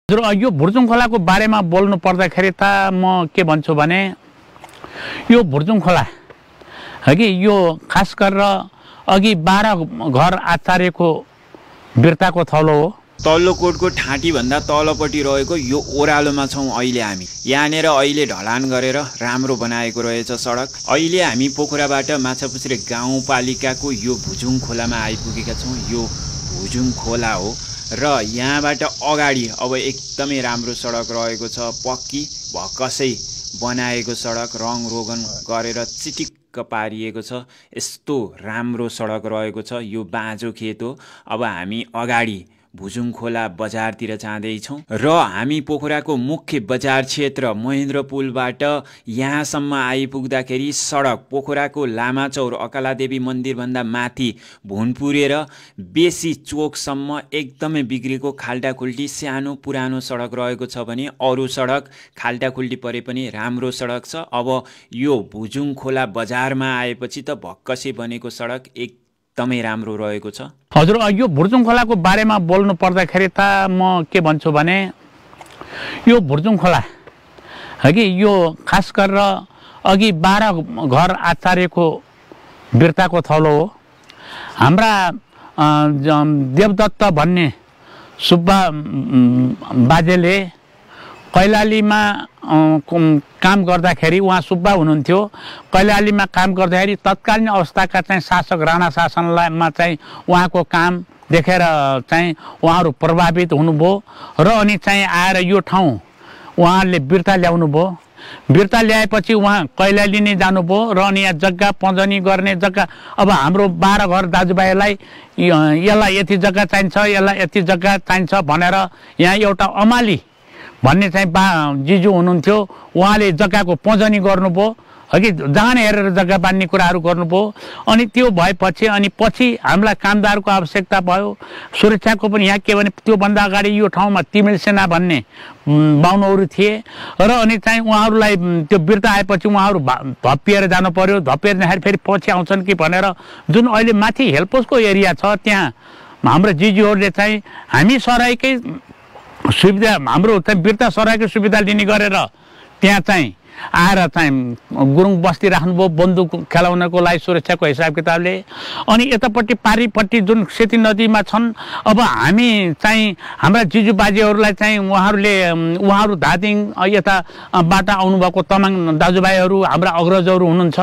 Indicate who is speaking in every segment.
Speaker 1: हजुर यो भुर्जुङ खोलाको बारेमा बोल्नु पर्दाखेरि त म के भन्छु भने यो भुर्जुङ खोला हगि यो खास गरेर अघि 12 घर आचार्यको बिर्ताको थलो हो।
Speaker 2: तल्लो कोटको ठाँटी भन्दा तलपट्टि रहेको यो ओह्रालोमा छौं अहिले हामी। यहाँनेर अहिले ढलान गरेर राम्रो बनाएको रहेछ सडक। अहिले हामी पोखराबाट माछापुछ्रे गाउँपालिकाको यो भुजुङ खोलामा आइपुगेका छौं। यो भुजुङ खोला हो र यहाँबाट अगाडि अब एकदमै राम्रो सडक रहेको छ। पक्की भक्कसै बनाएको सडक रङ रोगन गरेर चिटिक्क पारिएको छ। यस्तो राम्रो सडक रहेको छ। यो बाँझो खेत हो। अब हामी अगाडि भुजुङ खोला बजारतिर जाँदैछौँ र हामी पोखराको मुख्य बजार क्षेत्र महेन्द्र पुलबाट यहाँसम्म आइपुग्दाखेरि सडक पोखराको लामाचौर अकालादेवी मन्दिरभन्दा माथि भुनपुरेर बेसी चोकसम्म एकदमै बिग्रेको खाल्टाखुल्टी सानो पुरानो सडक रहेको छ भने अरू सडक खाल्टाखुल्टी परे पनि राम्रो सडक छ। अब यो भुजुङ खोला बजारमा आएपछि त भक्कसै बनेको सडक एकदमै राम्रो रहेको छ।
Speaker 1: हजुर यो भुर्जुङ खोलाको बारेमा बोल्नु पर्दाखेरि त म के भन्छु भने यो भुर्जुङ खोला हगि यो खास गरेर अघि 12 घर आचार्यको बिर्ताको थलो हो। हाम्रा देवदत्त भन्ने सुब्बा बाजेले कैलालीमा काम गर्दाखेरि उहाँ सुब्बा हुनुहुन्थ्यो। कैलालीमा काम गर्दाखेरि तत्कालीन अवस्थाका चाहिँ शासक राणा शासनमा चाहिँ उहाँको काम देखेर चाहिँ उहाँहरू प्रभावित हुनुभयो र अनि चाहिँ आएर यो ठाउँ उहाँहरूले बिर्ता ल्याउनु भयो। बिर्ता ल्याएपछि उहाँ कैलाली नै जानुभयो र अनि यहाँ जग्गा पञ्जनी गर्ने जग्गा अब हाम्रो 12 घर दाजुभाइलाई यसलाई यति जग्गा चाहिन्छ यसलाई यति जग्गा चाहिन्छ भनेर यहाँ एउटा अमाली भन्ने चाहिँ जिजु हुनुहुन्थ्यो। उहाँले जग्गाको पञ्जनी गर्नुभयो हगि जान हेरेर जग्गा बाँड्ने कुराहरू गर्नुभयो। अनि त्यो भएपछि अनि पछि हामीलाई कामदारको आवश्यकता भयो। सुरक्षाको पनि यहाँ के भने त्योभन्दा अगाडि यो ठाउँमा तिमिल सेना भन्ने बाहुनहरू थिए र अनि चाहिँ उहाँहरूलाई त्यो बिर्ता आएपछि उहाँहरू धप्पिएर जानु पर्यो। धप्पिएर जाँदाखेरि फेरि पछि आउँछन् कि भनेर जुन अहिले माथि हेल्पोसको एरिया छ त्यहाँ हाम्रो जिजुहरूले चाहिँ हामी सराईकै सुविधा हाम्रो चाहिँ बिर्ता सराईको सुविधा लिने गरेर त्यहाँ चाहिँ आएर चाहिँ गुरुङ बस्ती राख्नुभयो बन्दुक खेलाउनको लागि सुरक्षाको हिसाब किताबले। अनि यतापट्टि पारिपट्टि जुन सेती नदीमा छन् अब हामी चाहिँ हाम्रा जिजु बाजेहरूलाई चाहिँ उहाँहरू धादिङ यताबाट आउनुभएको तमाङ दाजुभाइहरू हाम्रा अग्रजहरू हुनुहुन्छ।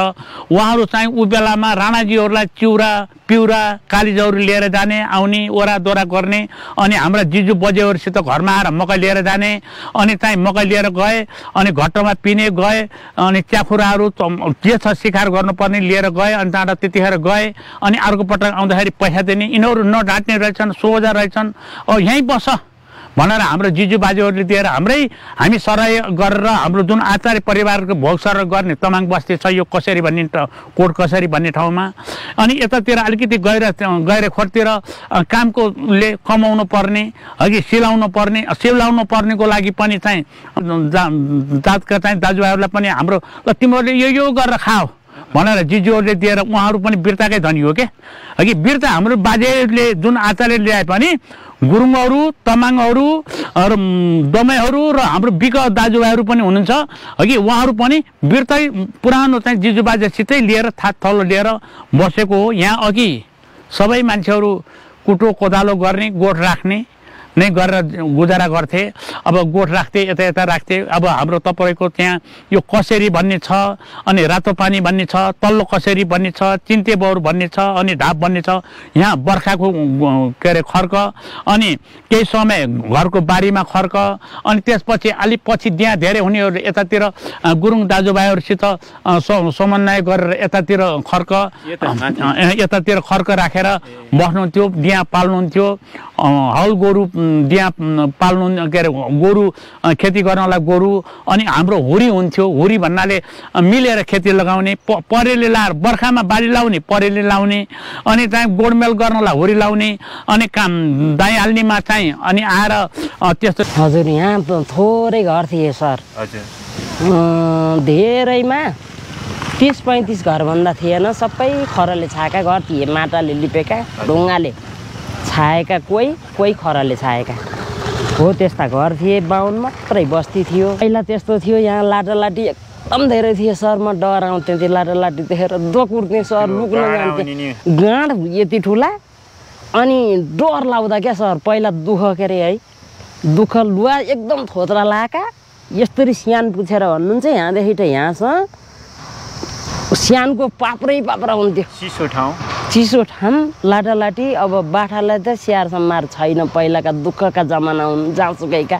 Speaker 1: उहाँहरू चाहिँ उ बेलामा राणाजीहरूलाई चिउरा पिउरा कालिजहरू लिएर जाने आउने ओरादोरा गर्ने अनि हाम्रा जिजु बजेहरूसित घरमा आएर मकै लिएर जाने अनि चाहिँ मकै लिएर गए अनि घट्टमा पिने गए अनि च्याखुराहरू जे छ शिकार गर्नुपर्ने लिएर गए अनि त्यहाँबाट त्यतिखेर गए अनि अर्को पटक आउँदाखेरि पैसा दिने। यिनीहरू नढाँट्ने रहेछन् सोझा रहेछन् अब यहीँ बस भनेर हाम्रो जिजु बाजेहरूले दिएर हामी सराय गरेर हाम्रो जुन आचार्य परिवारको भोग सर गर्ने तमाङ बस्ती छ यो कसरी भन्ने कोट कसरी भन्ने ठाउँमा अनि यतातिर अलिकति गएर खोरतिर कामकोले कमाउनु पर्ने अघि सिलाउनु पर्नेको लागि पनि चाहिँ जातका चाहिँ दाजुभाइहरूलाई पनि हाम्रो ल तिमीहरूले यो गरेर खाऊ भनेर जिजुहरूले दिएर उहाँहरू पनि बिर्ताकै धनी हो के। अघि बिर्ता हाम्रो बाजेले जुन आचार्य ल्याए पनि गुरुङहरू तमाङहरू दमाईहरू र हाम्रो बिक दाजुभाइहरू पनि हुनुहुन्छ। अघि उहाँहरू पनि बिर्तै पुरानो चाहिँ जिजु बाजेसितै लिएर थलो लिएर बसेको हो। यहाँ अघि सबै मान्छेहरू कुटो कोदालो गर्ने गोठ राख्ने नै गरेर गुजारा गर्थे। अब गोठ राख्थे यता राख्थे। अब हाम्रो तपाईँको त्यहाँ यो कसेरी भन्ने छ अनि रातो पानी भन्ने छ तल्लो कसेरी भन्ने छ चिन्ते बौर भन्ने छ अनि ढाप भन्ने छ। यहाँ बर्खाको के अरे खर्क अनि केही समय घरको बारीमा खर्क अनि त्यसपछि अलि पछि त्यहाँ धेरै हुनेहरू यतातिर गुरुङ दाजुभाइहरूसित समन्वय गरेर यतातिर खर्क राखेर बस्नुहुन्थ्यो। दिया पाल्नुहुन्थ्यो हल गोरु दिया पाल्नु के अरे गोरु खेती गर्नलाई गोरु अनि हाम्रो हुरी हुन्थ्यो। हुरी भन्नाले मिलेर खेती लगाउने परेले लाएर बर्खामा बाली लाउने परेले लाउने अनि चाहिँ गोडमेल गर्नलाई हुरी लाउने अनि काम दाइ हाल्नेमा चाहिँ अनि आएर त्यस्तो।
Speaker 3: हजुर यहाँ थोरै घर थिए सर। धेरैमा 30-35 घरभन्दा थिएन। सबै खरले छाएका घर थिए माटाले लिपेका ढुङ्गाले छाएका कोही खरले छाएका। हो त्यस्ता घर थिए, बाहुन मात्रै बस्ती थियो। पहिला त्यस्तो थियो, यहाँ लाटालाटी एकदम धेरै थियो सर। म डराउँथेँ त्यो लाटालाटी देखेर, दकुर्ने सर, लुक्न जान्थेँ। गाँड यति ठुला, अनि डर लाग्दा क्या सर। पहिला दुःख के अरे है, दुःख लुगा एकदम थोत्रा लाएका, यस्तरी स्यान पुछेर भन्नुहुन्छ यहाँदेखि त यहाँसम्म स्यानको पाप्रै पाप्रा हुन्थ्यो। चिसो ठाउँ लाटालाटी। अब बाठालाई त स्याहार सम्हार छैन, पहिलाका दुःखका जमाना हुन् जहाँसुकैका।